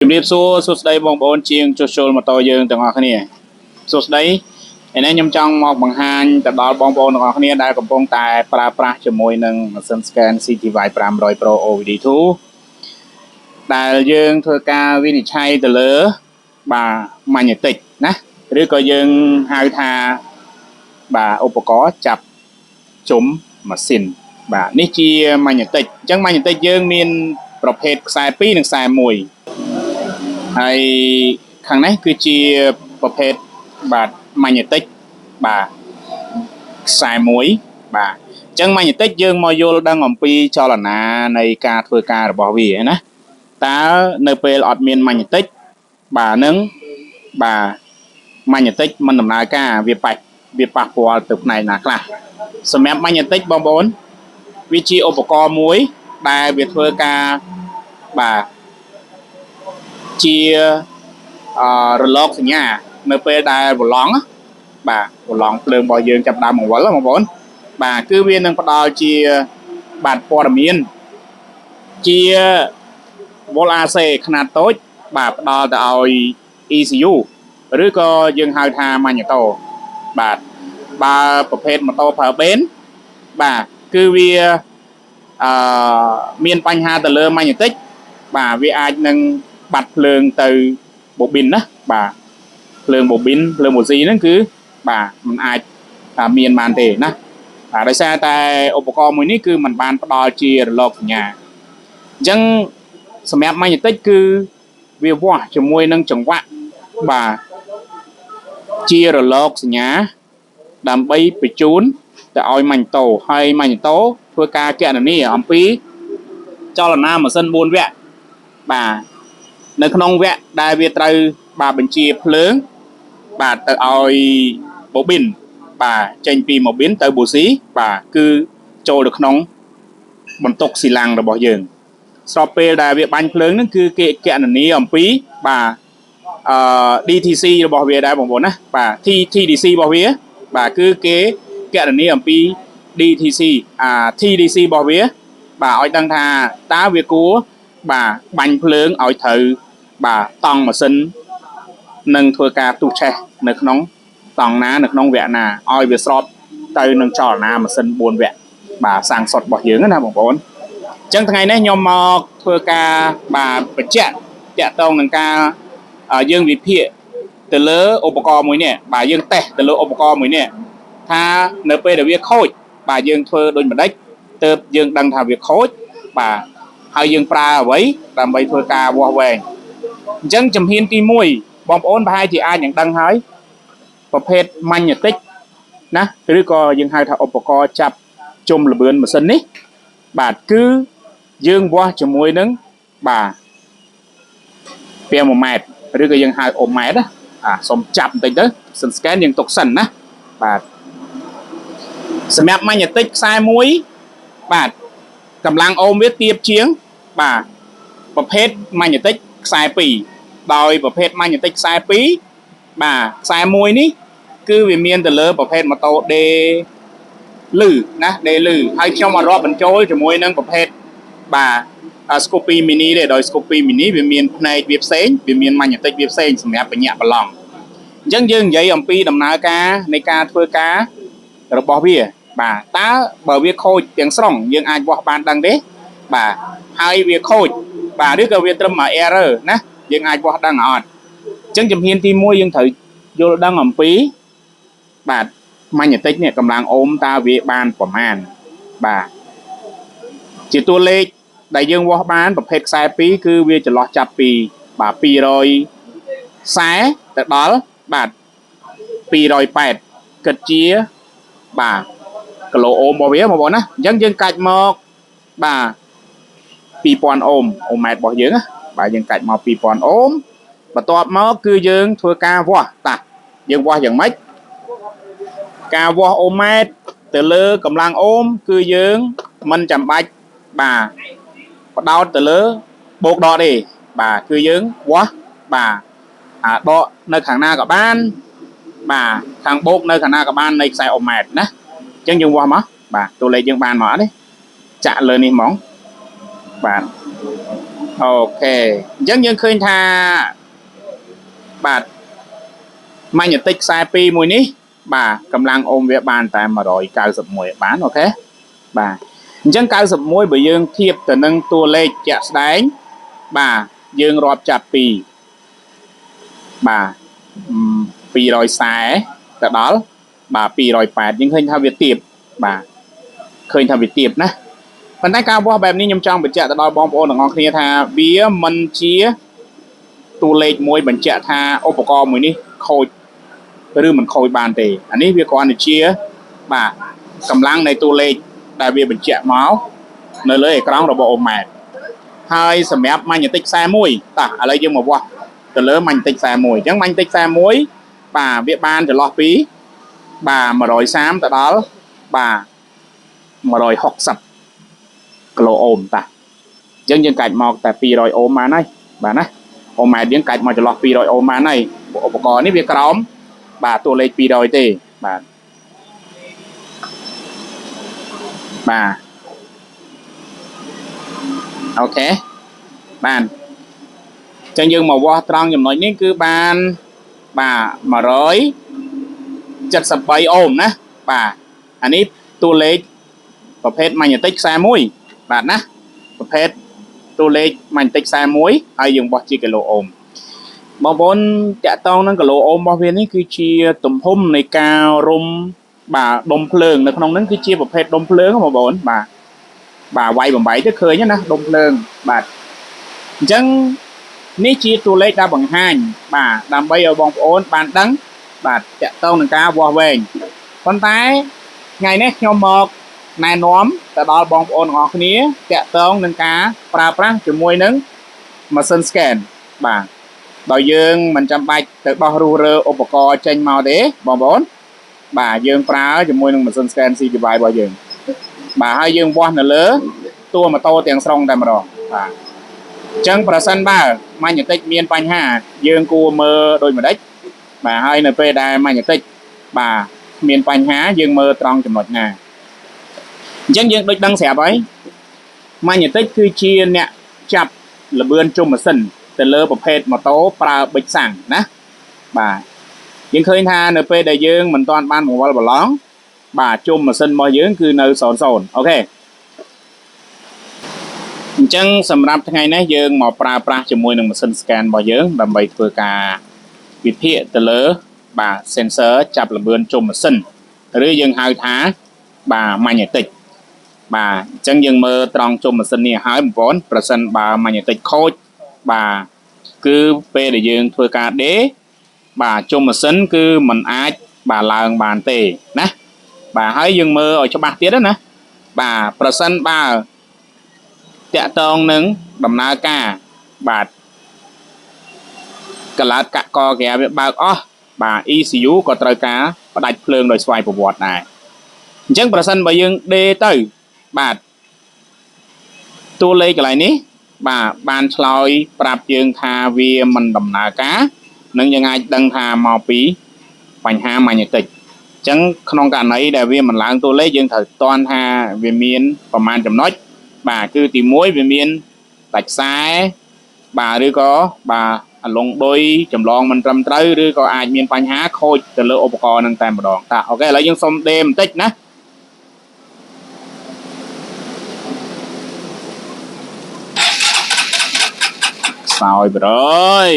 ជំរាបសួរសួស្តីបងប្អូនជាងជួសជុលម៉ូតូយើងទាំងអស់គ្នាសួស្តីឥឡូវខ្ញុំចង់មកបង្ហាញទៅដល់បងប្អូនទាំងអស់គ្នាដែលកំពុងតែប្រើប្រាស់ជាមួយនឹងម៉ាស៊ីន scan CTY 500 Pro OBD2 ដែលយើងធ្វើការវិនិច្ឆ័យទៅលើបាទ magnetic ណាឬក៏យើងហៅថាបាទឧបករណ៍ចាប់ជុំម៉ាស៊ីនបាទនេះជា magnetic អញ្ចឹង magnetic យើងមានប្រភេទខ្សែ2និងខ្សែ1ហើយខាងនេះគឺជាប្រភេទបាទ magnetic បាទខ្សែ1បាទអញ្ចឹង magnetic យើងមកយល់ដឹងអំពីចលនានៃការធ្វើការរបស់វាណាតើនៅពេលអត់មាន magnetic បាទនឹងបាទ magnetic មិនដំណើរការវាប៉ះវាប៉ះពាល់ទៅផ្នែកណាខ្លះសម្រាប់ magnetic បងប្អូនវាជាឧបករណ៍មួយដែលវាធ្វើការបាទជាអឺរលកសញ្ញានៅពេលដែលប្រឡងបាទប្រឡងភ្លើងរបស់យើងចាប់ដើមបង្វិលបងប្អូនបាទគឺវានឹងផ្ដល់ជាបាទព័ត៌មានជា volt AC ខ្នាតតូចបាទផ្ដល់ទៅឲ្យ ECU ឬក៏យើងហៅថា magneto បាទបើប្រភេទម៉ូតូប្រើបេនបាទគឺវាអឺមានបញ្ហាទៅលើ magnetic បាទវាអាចនឹងបាត់ភ្លើងទៅបូប៊ីនណាបាទភ្លើងបូប៊ីនភ្លើងបូស៊ីហ្នឹងគឺបាទมันអាចមានបានទេណាបាទដោយសារតែឧបករណ៍មួយនេះគឺมันបានផ្ដល់ជារលកសញ្ញាអញ្ចឹងសម្រាប់ magnetic គឺវាវាស់ជាមួយនឹងចង្វាក់បាទជារលកសញ្ញាដើម្បីបញ្ជូនទៅឲ្យ magneto ហើយ magneto ធ្វើការគណនាអំពីចលនាម៉ាស៊ីន4វគ្គបាទនៅក្នុងវគ្គដែលវាត្រូវបាទបញ្ជាភ្លើងបាទទៅឲ្យបូប៊ីនបាទចេញពីបូប៊ីនទៅបូស៊ីបាទគឺចូលទៅក្នុងបន្ទុកស៊ីឡាំងរបស់យើងស្របពេលដែលវាបាញ់ភ្លើងហ្នឹងគឺគេគណនាអំពីបាទអឺ DTC របស់វាដែរបងប្អូនណាបាទ TDC របស់វាបាទគឺគេគណនាអំពី DTC អា TDC របស់វាបាទឲ្យដឹងថាតើវាគួរបាទបាញ់ភ្លើងឲ្យត្រូវបាទតង់ម៉ាស៊ីននឹងធ្វើការផ្ទុះឆេះនៅក្នុងតង់ណានៅក្នុងវគ្គណាឲ្យវាស្របទៅនឹងចលនាម៉ាស៊ីន4វគ្គបាទសាំងសុតរបស់យើងណាបងប្អូនអញ្ចឹងថ្ងៃនេះខ្ញុំមកធ្វើការបាទបញ្ជាក់តាក់ទងនឹងការយើងវិភាគទៅលើឧបករណ៍មួយនេះបាទយើងតេស្តទៅលើឧបករណ៍មួយនេះថានៅពេលដែលវាខូចបាទយើងធ្វើដូចម្ដេចទើបយើងដឹងថាវាខូចបាទហើយយើងប្រើអ្វីដើម្បីធ្វើការវាស់វែងអញ្ចឹងជំហានទី1បងប្អូនប្រហែលជាអាចនឹងដឹងហើយប្រភេទ magnetic ណាឬក៏យើងហៅថាឧបករណ៍ចាប់ជុំល្បឿនម៉ាស៊ីននេះបាទគឺយើងវាស់ជាមួយនឹងបាទពី1ម៉ែត្រឬក៏យើងហៅអូម៉ែត្រណាអាសូមចាប់បន្តិចទៅសិន scan យើងទុកសិនណាបាទសម្រាប់ magnetic ខ្សែមួយបាទកម្លាំងអូមវាទាបជាងបាទប្រភេទ magnetic ខ្សែ2ដោយប្រភេទ magnetic ខ្សែ2បាទខ្សែមួយនេះគឺវាមានទៅលើប្រភេទម៉ូតូ D លឺណា D លឺហើយខ្ញុំអត់រាប់បញ្ចូលជាមួយនឹងប្រភេទបាទ Scoopy Mini ទេដោយ Scoopy Mini វាមានផ្នែកវាផ្សេងវាមាន magnetic វាផ្សេងសម្រាប់បញ្ញាក់ប្រឡងអញ្ចឹងយើងនិយាយអំពីដំណើរការនៃការធ្វើការរបស់វាបាទតើបើវាខូចទាំងស្រុងយើងអាចវាស់បានដឹងទេបាទហើយវាខូចបាទឬក៏វាត្រឹមមួយ error ណាយើងអាចវាស់ដឹងអត់អញ្ចឹងជំហានទី1យើងត្រូវយល់ដឹងអំពីបាទ magnetic នេះកម្លាំងអូមតើវាបានប្រមាណបាទជាតួលេខដែលយើងវាស់បានប្រភេទខ្សែ2គឺវាចន្លោះចាប់ពីបាទ240ទៅដល់បាទ280គិតជាបាទគីឡូអូមរបស់វាបងប្អូនណាអញ្ចឹងយើងកាច់មកបាទ2000អូមអូម៉ែត្ររបស់យើងណាបាទយើងកាច់មក2000អូមបន្ទាប់មកគឺយើងធ្វើការវាស់តាយើងវាស់យ៉ាងម៉េចការវាស់អូម៉ែត្រទៅលើកម្លាំងអូមគឺយើងមិនចាំបាច់បាទបដោតទៅលើបូកដកទេបាទគឺយើងវាស់បាទអាដកនៅខាងណាក៏បានបាទខាងបូកនៅខាងណាក៏បាននៃខ្សែអូម៉ែត្រណាអញ្ចឹងយើងវាស់មកបាទតួលេខយើងបានមកអត់ទេចាក់លើនេះហ្មងបាទ OK អញ្ចឹងយើងឃើញថាបាទ magnetic ខ្សែ2មួយនេះបាទកម្លាំងអូមវាបានតែ191បាន OK បាទអញ្ចឹង91បើយើងធៀបទៅនឹងតួលេខជាក់ស្ដែងបាទយើងរាប់ចាប់ពីបាទ240ទៅដល់បាទ280យើងឃើញថាវាទៀបបាទឃើញថាវាទៀបណាប៉ុន្តែការវាស់បែបនេះខ្ញុំចង់បញ្ជាក់ទៅដល់បងប្អូនទាំងអស់គ្នាថាវាមិនជាតួលេខមួយបញ្ជាក់ថាឧបករណ៍មួយនេះខូចឬមិនខូចបានទេអានេះវាគ្រាន់តែជាបាទកម្លាំងនៃតួលេខដែលវាបញ្ជាក់មកនៅលើអេក្រង់របស់អូម៉ែតហើយសម្រាប់ magnetic ខ្សែមួយតោះឥឡូវយើងមកវាស់ទៅលើ magnetic ខ្សែមួយអញ្ចឹង magnetic ខ្សែមួយបាទវាបានចន្លោះពីបាទ130ទៅដល់បាទ160គីឡូអូមតាអញ្ចឹងយើងកាច់មកតែ200អូមបានហើយបាទណាអូម៉ែត្រយើងកាច់មកចន្លោះ200អូមបានហើយឧបករណ៍នេះវាក្រោមបាទតួលេខ200ទេបាទបាទ OK បានអញ្ចឹងយើងមកវាស់ត្រង់ចំណុចនេះគឺបានបាទ173អូមណាបាទអានេះតួលេខប្រភេទ magnetic ខ្សែមួយបាទណាប្រភេទតួលេខ magnetic ខ្សែមួយហើយយើងបោះជាគីឡូអូមបងប្អូនតាក់តងនឹងគីឡូអូមរបស់វានេះគឺជាទំហំនៃការរុំបាទដុំភ្លើងនៅក្នុងហ្នឹងគឺជាប្រភេទដុំភ្លើងបងប្អូនបាទបាទវាយបំបីទៅឃើញណាដុំភ្លើងបាទអញ្ចឹងនេះជាតួលេខដែលបង្ហាញបាទដើម្បីឲ្យបងប្អូនបានដឹងបាទតាក់ទងនឹងការវាស់វែងប៉ុន្តែថ្ងៃនេះខ្ញុំមកណែនាំទៅដល់បងប្អូនទាំងអស់គ្នាតាក់ទងនឹងការប្រើប្រាស់ជាមួយនឹងម៉ាស៊ីន scan បាទដោយយើងមិនចាំបាច់ទៅដោះរុះរើឧបករណ៍ចេញមកទេបងប្អូនបាទយើងប្រើជាមួយនឹងម៉ាស៊ីន scan CTY របស់យើងបាទហើយយើងវាស់នៅលើតួម៉ូតូទាំងស្រុងតែម្ដងបាទអញ្ចឹងប្រសិនបើ magnetic មានបញ្ហាយើងគួរមើលដូចម្ដេចបាទហើយនៅពេលដែល magnetic បាទមានបញ្ហាយើងមើលត្រង់ចំណុចណាអញ្ចឹងយើងដូចដឹងស្រាប់ហើយ magnetic គឺជាអ្នកចាប់ល្បឿនជុំម៉ាស៊ីនទៅលើប្រភេទម៉ូតូប្រើប៊ិចសាំងណាបាទយើងឃើញថានៅពេលដែលយើងមិនទាន់បានបង្វិលប្រឡងបាទជុំម៉ាស៊ីនរបស់យើងគឺនៅ00 OK អញ្ចឹងសម្រាប់ថ្ងៃនេះយើងមកប្រើប្រាស់ជាមួយនឹងម៉ាស៊ីន scan របស់យើងដើម្បីធ្វើការវិភាគទៅលើបាទ sensor ចាប់ល្បឿនជុំម៉ាស៊ីនឬយើងហៅថាបាទ magnetic បាទអញ្ចឹងយើងមើលត្រង់ជុំម៉ាស៊ីននេះឲ្យបងប្អូនប្រសិនបើ magnetic ខូចបាទគឺពេលដែលយើងធ្វើការដេបាទជុំម៉ាស៊ីនគឺมันអាចបាទឡើងបានទេណាបាទហើយយើងមើលឲ្យច្បាស់ទៀតណាបាទប្រសិនបើតាក់តងនឹងដំណើរការបាទកលាតកាក់កគេវាបើកអស់បាទ ECU ក៏ត្រូវការផ្ដាច់ភ្លើងដោយស្វ័យប្រវត្តិដែរអញ្ចឹងប្រសិនបើយើងដេទៅបាទតួលេខកន្លែងនេះបាទបានឆ្លើយប្រាប់យើងថាវាមិនដំណើរការនឹងយើងអាចដឹងថាមកពីបញ្ហា magnetic អញ្ចឹងក្នុងករណីដែលវាមិនឡើងតួលេខយើងត្រូវតន់ថាវាមានប្រមាណចំណុចបាទគឺទី1វាមានដាច់ខ្សែបាទឬក៏បាទអាឡុងឌុយចម្លងមិនត្រឹមត្រូវឬក៏អាចមានបញ្ហាខូចទៅលើឧបករណ៍នឹងតែម្ដងតា OK ឥឡូវយើងសុំដេបន្តិចណាខ្សោយបរយ